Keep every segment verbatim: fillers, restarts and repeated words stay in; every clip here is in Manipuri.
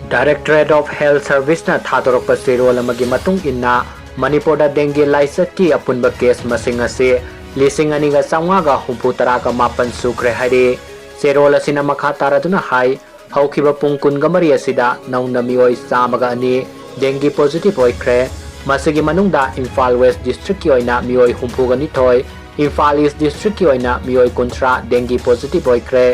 Directorate of Health Service ꯅ ꯊꯥꯗꯣꯔꯛꯄ ꯆꯦꯔꯣꯜ ꯑꯃꯒꯤ ꯃꯇꯨꯡ ꯏꯟꯅ, ꯃꯅꯤꯄꯨꯔꯗ dengue ꯂꯥꯏꯆꯠꯀꯤ ꯑꯄꯨꯟꯕ case ꯃꯁꯤꯡ ꯑꯁꯤ ꯂꯤꯁꯤꯡ ꯑꯅꯤꯒ ꯆꯥꯝꯃꯉꯥꯒ ꯍꯨꯝꯐꯨ ꯇꯔꯥꯒ ꯃꯥꯄꯟ ꯁꯨꯈ꯭ꯔꯦ ꯍꯥꯏꯔꯤ꯫ ꯆꯦꯔꯣꯜ ꯑꯁꯤꯅ ꯃꯈꯥ ꯇꯥꯔꯗꯨꯅ ꯍꯥꯏ, ꯍꯧꯈꯤꯕ ꯄꯨꯡ ꯀꯨꯟꯒ ꯃꯔꯤ ꯑꯁꯤꯗ ꯅꯧꯅ ꯃꯤꯑꯣꯏ ꯆꯥꯝꯃꯒ ꯑꯅꯤ dengue positive ꯑꯣꯏꯈ꯭ꯔꯦ꯫ ꯃꯁꯤꯒꯤ ꯃꯅꯨꯡꯗ ꯏꯝꯐꯥꯜ West District ꯀꯤ ꯑꯣꯏꯅ ꯃꯤꯑꯣꯏ ꯍꯨꯝꯐꯨꯒ ꯅꯤꯊꯣꯏ, ꯏꯝꯐꯥꯜ East District ꯀꯤ ꯑꯣꯏꯅ ꯃꯤꯑꯣꯏ ꯀꯨꯟꯊ꯭ꯔꯥ dengue positive ꯑꯣꯏꯈ꯭ꯔꯦ꯫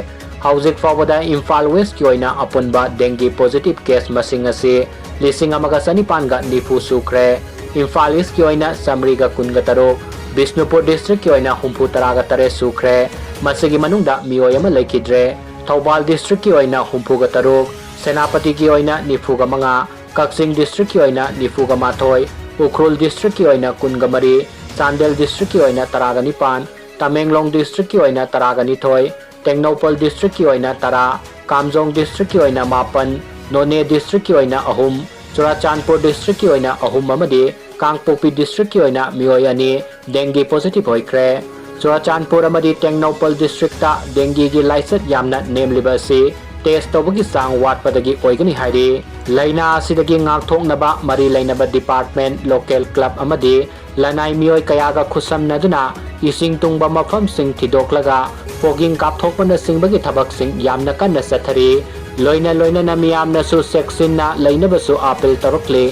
ꯍꯧꯖꯤꯛ ꯐꯥꯎꯕꯗ ꯏꯝꯐꯥꯜ West ꯀꯤ ꯑꯣꯏꯅ ꯑꯄꯨꯟꯕ dengue positive case ꯃꯁꯤꯡ ꯑꯁꯤ ꯂꯤꯁꯤꯡ ꯑꯃꯒ ꯆꯅꯤꯄꯥꯟꯒ ꯅꯤꯐꯨ ꯁꯨꯈ꯭ꯔꯦ꯫ ꯏꯝꯐꯥꯜ East ꯀꯤ ꯑꯣꯏꯅ ꯆꯥꯃꯔꯤꯒ ꯀꯨꯟꯒ ꯇꯔꯨꯛ, ꯕꯤꯁꯅꯨꯄꯨꯔ District ꯀꯤ ꯑꯣꯏꯅ ꯍꯨꯝꯐꯨ ꯇꯔꯥꯒ ꯇꯔꯦꯠ ꯁꯨꯈ꯭ꯔꯦ꯫ ꯃꯁꯤꯒꯤ ꯃꯅꯨꯡꯗ ꯃꯤꯑꯣꯏ ꯑꯃ ꯂꯩꯈꯤꯗ꯭ꯔꯦ꯫ ꯊꯧꯕꯥꯜ District ꯀꯤ ꯑꯣꯏꯅ ꯍꯨꯝꯐꯨꯒ ꯇꯔꯨꯛ, ꯁꯦꯅꯥꯄꯇꯤꯒꯤ ꯑꯣꯏꯅ ꯅꯤꯐꯨꯒ ꯃꯉꯥ, ꯀꯛꯆꯤꯡ District ꯀꯤ ꯑꯣꯏꯅ ꯅꯤꯐꯨꯒ ꯃꯥꯊꯣꯏ, ꯎꯈ꯭ꯔꯨꯜ District ꯀꯤ ꯑꯣꯏꯅ ꯀꯨꯟꯒ ꯃꯔꯤ, ꯆꯥꯟꯗꯦꯜ District ꯀꯤ ꯑꯣꯏꯅ ꯇꯔꯥꯒ ꯅꯤꯄꯥꯟ, ꯇꯃꯦꯡꯂꯣꯡ District ꯀꯤ ꯑꯣꯏꯅ ꯇꯔꯥꯒ ꯅꯤꯊꯣꯏ, ꯇꯦꯡꯅꯧꯄꯜ District ꯀꯤ ꯑꯣꯏꯅ ꯇꯔꯥ, ꯀꯥꯝꯖꯣꯡ District ꯀꯤ ꯑꯣꯏꯅ ꯃꯥꯄꯟ, ꯅꯣꯅꯦ District ꯀꯤ ꯑꯣꯏꯅ ꯑꯍꯨꯝ, ꯆꯨꯔꯥꯆꯥꯟꯄꯨꯔ District ꯀꯤ ꯑꯣꯏꯅ ꯑꯍꯨꯝ ꯑꯃꯗꯤ ꯀꯥꯡꯄꯣꯛꯄꯤ District ꯀꯤ ꯑꯣꯏꯅ ꯃꯤꯑꯣꯏ ꯑꯅꯤ dengue positive ꯑꯣꯏꯈ꯭ꯔꯦ꯫ ꯆꯨꯔꯥꯆꯥꯟꯄꯨꯔ ꯑꯃꯗꯤ ꯇꯦꯡꯅꯧꯄꯜ District ꯇ dengue ꯒꯤ ꯂꯥꯏꯆꯠ ꯌꯥꯝꯅ ꯅꯦꯝꯂꯤꯕ ꯑꯁꯤ test ꯇꯧꯕꯒꯤ ꯆꯥꯡ ꯋꯥꯠꯄꯗꯒꯤ ꯑꯣꯏꯒꯅꯤ ꯍꯥꯏꯔꯤ꯫ ꯂꯥꯏꯅꯥ ꯑꯁꯤꯗꯒꯤ ꯉꯥꯛꯊꯣꯛꯅꯕ ꯃꯔꯤ ꯂꯩꯅꯕ department, local club ꯑꯃꯗꯤ ꯂꯅꯥꯏ ꯃꯤꯑꯣꯏ ꯀꯌꯥꯒ ꯈꯨꯠꯁꯝꯅꯗꯨꯅ ꯏꯁꯤꯡ ꯇꯨꯡꯕ ꯃꯐꯝꯁꯤꯡ ꯊꯤꯗꯣꯛꯂꯒ fogging ꯀꯥꯞꯊꯣꯛꯄꯅꯆꯤꯡꯕꯒꯤ ꯊꯕꯛꯁꯤꯡ ꯌꯥꯝꯅ ꯀꯟꯅ ꯆꯠꯊꯔꯤ꯫ ꯂꯣꯏꯅ ꯂꯣꯏꯅꯅ ꯃꯤꯌꯥꯝꯅꯁꯨ ꯆꯦꯛꯁꯤꯟꯅ ꯂꯩꯅꯕꯁꯨ appeal ꯇꯧꯔꯛꯂꯤ꯫